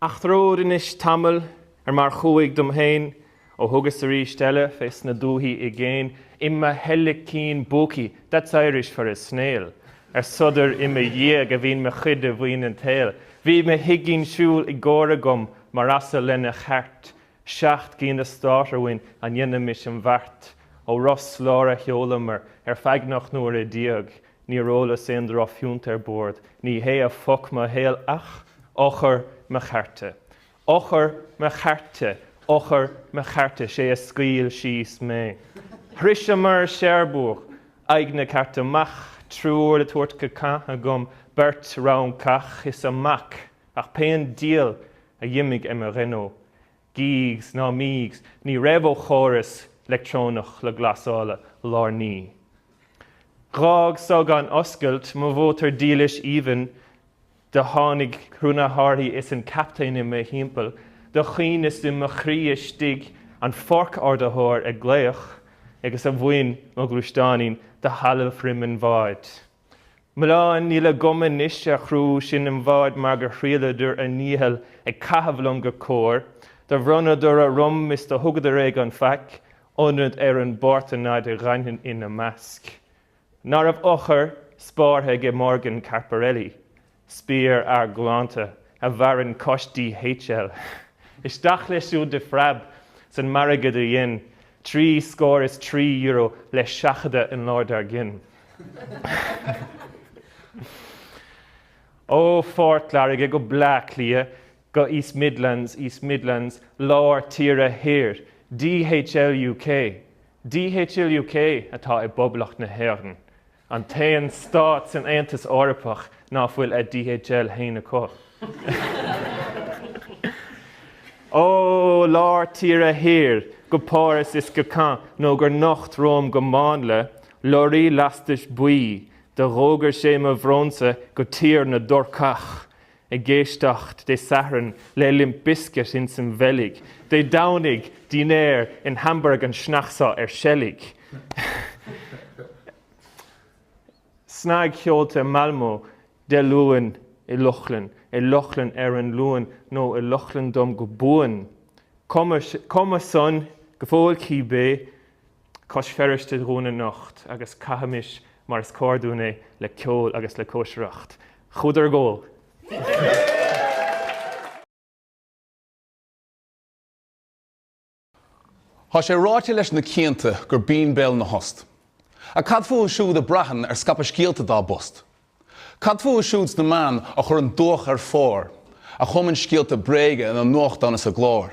Ach troid anois tamall ar mar chuaigh dom féin ó thugas arís eile fé sna dúthaí i gcéin i mo sheilicín búcaí, that's Irish for a snail, ar sodar i mo dhiaidh a bhíonn mo chuid de mhaoin an tsaoil. Bhí mo thigín siúil i gcóir agam mar asal lena chairt, 7 gcinn de státrabhainn a ndéanaimis an bheart. Ó Ros Láir a sheolamar ar feadh nach n-uaire Níor ólas aon drochphiúnt ar bord, ní hé a foc mo shaol ach eochair mo chairte. Eochair mo chairte, eochair mo chairte, 'sé a scaoil síos mé. Shroiseamar Cherbourg, aghaidh na cairte amach, triúr le tabhairt go Caen agam, beirt Fhrancach is a mac, ach pén diabhal a dh'imigh ar mo Renault. Gígs ná mígs, ní raibh ó chóras leictreonach le glasála lárnaí. Dh'fhág so gan oscailt mo mhótar dílis aoibhinn, do tháinig criú na hárthaí is an captaen i mo thimpeall, do chaoineas i mo chroí istigh, an forc-ardaitheoir ag glaoch, agus a bhain mo ghluaisteáinín de thalamh thrim an bháid. Milleán níl agam anois ar chriú sin an bháid mar gur thriaileadar a ndícheall ag caitheamh liom go cóir. Do bhronnadar a rum is do thugadar é gan faic, ionad ar an bportanáid a dh'fhanfainn ina measc. Ná raibh eochair spártha aige Morgan Carparelli? Spiar-fhear galánta a mhaireann cois DHL. Isteach leis siúd de phreab san m'airgead a dhein €303 le seachadadh an lá dár gcionn. Ó Phort Láirge go Bleá Cliath go East Midlands, East Midlands, lár tíre thoir, DHL UK. DHL UK atá i bPoblacht na hÉireann. An t-aon stát san Aontas Eorpach ná fuil a DHL fhéin acu. Ó lár tíre thiar go Páras is go Caen nó gur nocht romham go mánla lorraí lastais buí, do dh'fhógair sé mo bhrónsa go tír na dTurcach. Ag éisteacht Dé Sathairn le Limp Bizkit ins an Bheilg, Dé Domhnaigh dinnéar in Hamburg an sneachsá ar seilg. Snagcheolta Malmö Dé Luain i Lochlann, i Lochlann ar an Luan nó i Lochlann dom go buan. Cuma, cuma san go fóill cibé, Cois Feirste dhúinn anocht agus caithimis mar is cóir dúinn é le ceol agus le cóisireacht. Chuadar ag ól. Tá sé ráite leis na cianta gur binn béal na thost. Ach cad fúthu siúd a braitheann ar scaipeadh scéalta dá bpost? Cad fúthu siúd sna meáin a chuireann dúch ar phár, a chumann scéalta bréige ina nuachtáin is a gcláir?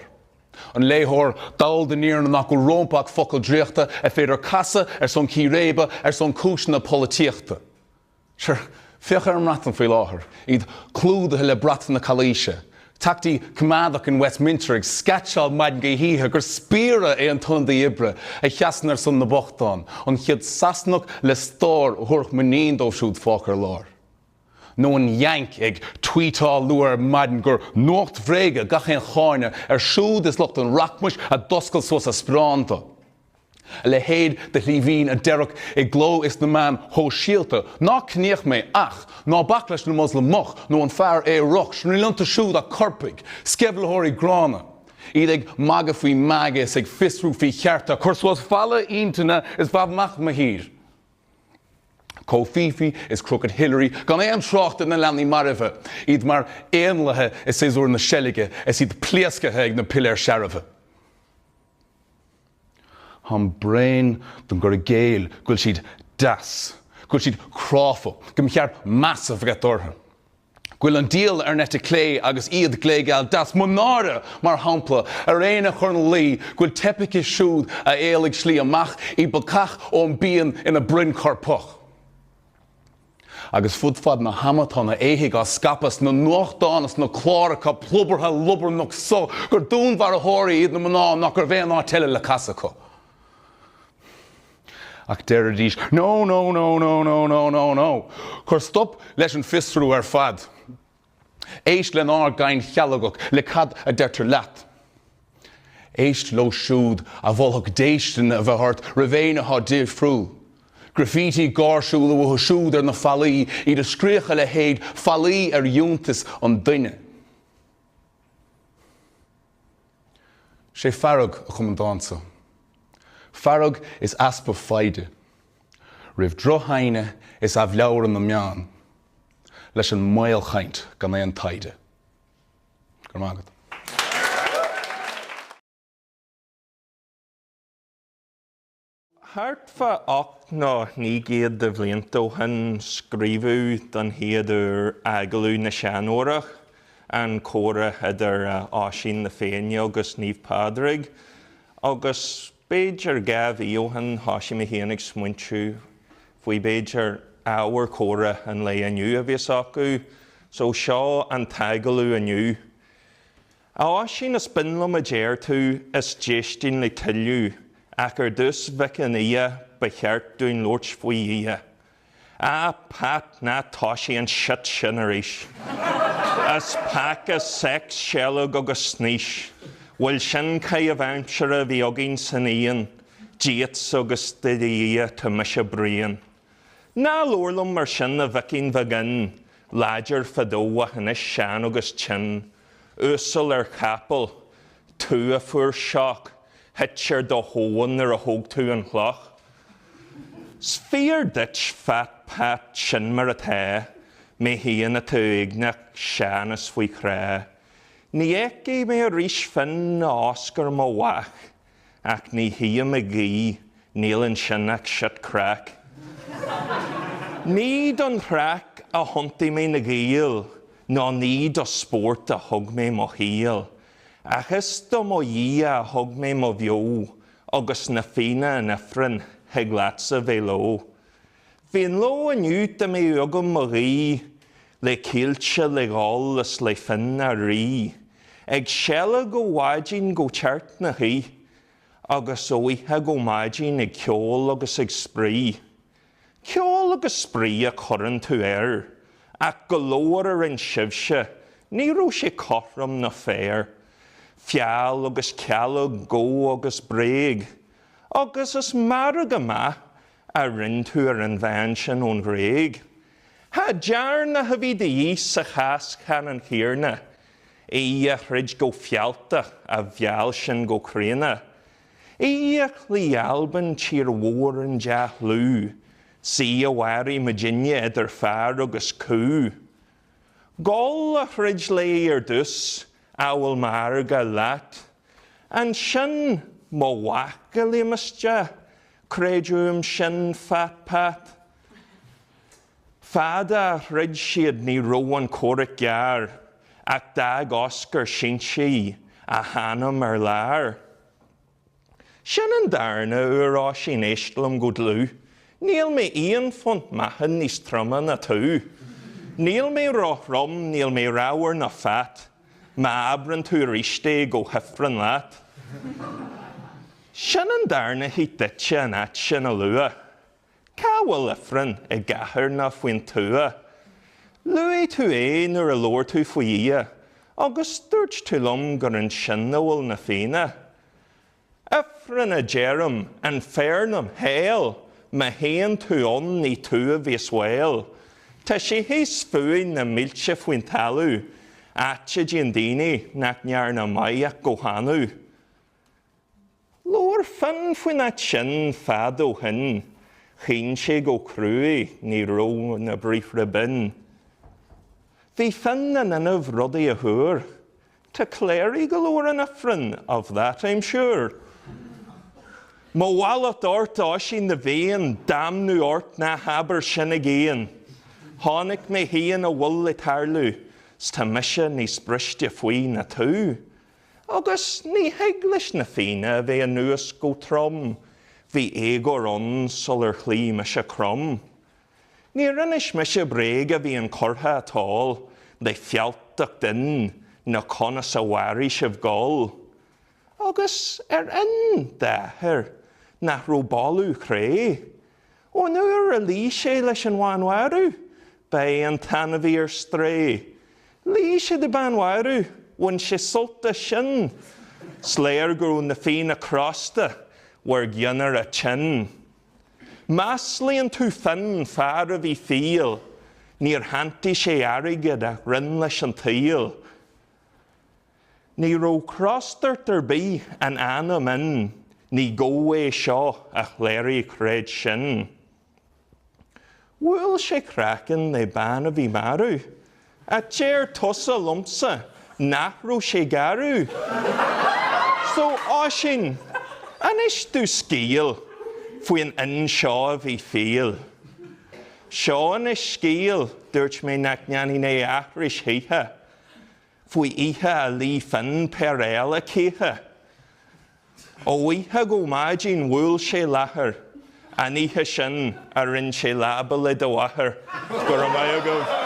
An léitheoir dall den fhírinne nach bhfuil rómpa ach focal draíochta ar féidir casadh ar son círéibe, ar son cúiseanna polaitíochta? Sure, féach ar an mBreatain faoi láthair, iad clúdaithe le brat na calaoise, teachtaí coimeádach in Westminster ag sceitseáil maidin go hoíche gur spiaire é an t-ionadaí oibre a sheasann ar son na mbochtán, an chéad Sasanach le stáir a thabharfadh muinín dóibh siúd fágtha ar lár. Nó an Yank ag tweetáil luath ar maidin gur nuacht bhréige gach aon cháineadh ar siúd is lucht an rachmais a d'oscail suas a spreán dó. A leithéid de shlí mhín a déarfadh i gcló is sna meáin shóisialta, ná ciníoch mé ach ná bac leis na Moslamach nó an fear aerach, sure níl iontu siúd ach coirpigh, sceimhlitheoirí gránna. Iad ag magadh faoi MAGA is ag fiosrú faoi chearta, cur suas falla intinne is bhab amach mo thír. Covfefe is Crooked Hillary, gan aon trácht ar na leanaí mairbhe, iad mar éanlaithe i séasúr na seilge is iad pléasctha ag na piléir searbha. Táim bréan den gcur i gcéill go bhfuil siad deas, go bhfuil siad cráifeach, go mba cheart meas a bheith orthu. Go bhfuil an diabhal ar an eite clé agus iad glé-geal deas. Mo náire, mar shampla, ar éinne a chuir ina luí go bhfuil teipthe acu siúd a éalaigh slí amach, iad bacach ón bpian ina mbroinn coirpeach. Agus fud fad na hama tá na éithigh á scaipeadh sna nuachtáin is sna cláracha plobartha liobarnach so gur dúnmharfóirí iad na mná nach raibh aon áit eile le casadh acu. Ach deiridís, No, no, no, no, no, no, no, no! Cuir stop leis an fiosrú ar fad. Éist lenár gcaint chealgach, le cad a deirtear leat. Éist leo siúd a mholfadh déistin a bheith ort roimh éinne atá difriúil. Graffiti gáirsiúil uathu siúd ar na fallaí, iad ag scríochadh a leithéid faillí ar fhiúntas an duine. Sé fearg a chum an dán so. Fearg is easpa foighde. Roimh drochfhoighne is aimhleabhra na meán. Leis an maolchaint gan aon taighde. Go raibh maith agat. Thart fá 8 nó 900 de bhlianta ó shin scríobhadh don chéad uair Agallamh na Seanórach, an comhrá idir Oisín na Féinne agus Naomh Pádraig, agus b'fhéidir 2 mhí ó shin thoisigh mé féin ag smaointiú faoi b'fhéidir ábhar comhrá an lae inniu a bheas acu. So seo an t-agallamh inniu. A Oisín, is binn liom a deir tú, is d'éistfinn le toiliú, ach ar dtús, mhic an fhia, ba cheart dúinn labhairt faoi Dhia. Ah, Pat, ná toisigh an shit sin arís. Is peaca, sex, seilg agus snaois. Bhuel, sin caitheamh aimsire a bhí againn san Fhiann, díotsa agus de do Dhia tá mise bréan. Ná labhair liom mar sin, a mhicín bhig fhinn, láidir fadó ach anois sean agus tinn. Uasal ar chapall, tú a fuair shock, thit ar do thóin nuair a thóg tú an chloch. 'S fíor duit, Fat Pat, sin mar atá, mé féin atá uaigneach, sean is faoi chrá. Ní fheicfidh mé arís Finn ná Oscar mo mhac, Ach ní shuím ag guí, níl ansin ach shit craic. Ní don chraic a thiontaigh mé na Gaeil, ná ní do spórt a thug mé mo shaol, ach is do mo Dhia a thug mé mo bheo, agus na Fianna in Ifreann, thig leatsa bheith leo. Bhí an ló inniu dá mbeadh agam mo ghuí, le Caoilte, le Goll is le Finn ár Rí, ag seilg ó mhaidin go teart na hoích', agus ó oíche go maidin ag ceol agus ag spraoi. Ceol agus spraoi a chuireann tú air, ach go leor a rinn sibhse, ní raibh sé cothrom ná fair. Feall agus cealg, gó agus bréag, agus is mairg an maith a rinn tú ar an bhean sin ón Ghréig. Cha dearnach a bhí de dhíth sa chás cheannann chéarna, í a throid go fealltach, a mheall sinn go críonna. Í a chloígh Albain, tír mhór an dea-shlú, 's í a mharaigh muidinne idir fear agus cú. Goll a throid léi ar dtús, amhail margadh leat. Ansin mo mhac a léim isteach, Creid uaim sin, Fat Pat. Fad a throid siad ní raibh an comhrac gearr, ach d'fhág Oscar sínte a hainm ar lár. Sin an darna uair Oisín éist liom go dlúth, níl mé aon phunt meáchain níos troime ná tú. Níl mé ró-throm, níl mé ramhar ná fat, má abrann tú aríst é go hIfreann leat. Sin an darna hit duitse an áit sin a lua. Cá bhfuil Ifreann, i gcathair ná faoin tuath? Luaigh tú é nuair a labhair tú faoi Dhia, agus dúirt tú liom gur ansin a bhfuil na Fianna. Ifreann a deirim, infernum, hell, má théann tú ann ní tú a bheas well. Tá sé thíos fúinn na mílte faoin talamh, áit a dtéann daoine nach ndearna maith ach go hannamh. Labhair Finn faoin áit sin fad ó shin, chaoin sé go cruaidh, ní raibh na briathra binn. Bhí Finn in innimh rudaí a thuar, tá cléirigh go leor in Ifreann, of that I'm sure. Mo mhallacht ort, a Oisín na bhFiann, damnú ort, ná habair sin i gcian. Chonaic mé féin a bhfuil le tarlú, 's tá mise níos briste faoi ná tú. Agus ní thig leis na Fianna a bheith anuas go trom, bhí éagóir ann sular chloígh mise Crom. Níor inis mise bréag a bhí an curtha at all le fealltacht Fhinn ná conas a mharaigh sibh Goll. Agus ar Fhinn d'athair nach raibh boladh cré? Ón uair a luigh sé leis an bhean mharbh, ba é an t-ainmhí ar strae. Lig sé de bean mharbh, bhain sé sult as sin. 'S léir go raibh na Fianna crosta, bhur gceannaire tinn. Maslaíonn tú Finn, fear a bhí fial, níor shantaigh sé airgead a roinn leis an tsaol. Ní raibh crostort ar bith in anam fhinn, ní gó é seo, a chléirigh, creid sin. Bhuail sé craiceann le bean a bhí marbh, ach deir tusa liomsa nach raibh sé garbh. So, Oisín, inis domh scéal faoin fhionn seo a bhí fial. Seo anois scéal, dúirt mé nach ndéanfainn é a aithris choíche. Faoi oíche a luigh Fionn péireála cíche. Ó oíche go maidin bhuail sé láthair, an oíche sin a rinn sé leaba le do mháthair. Go raibh maith agaibh.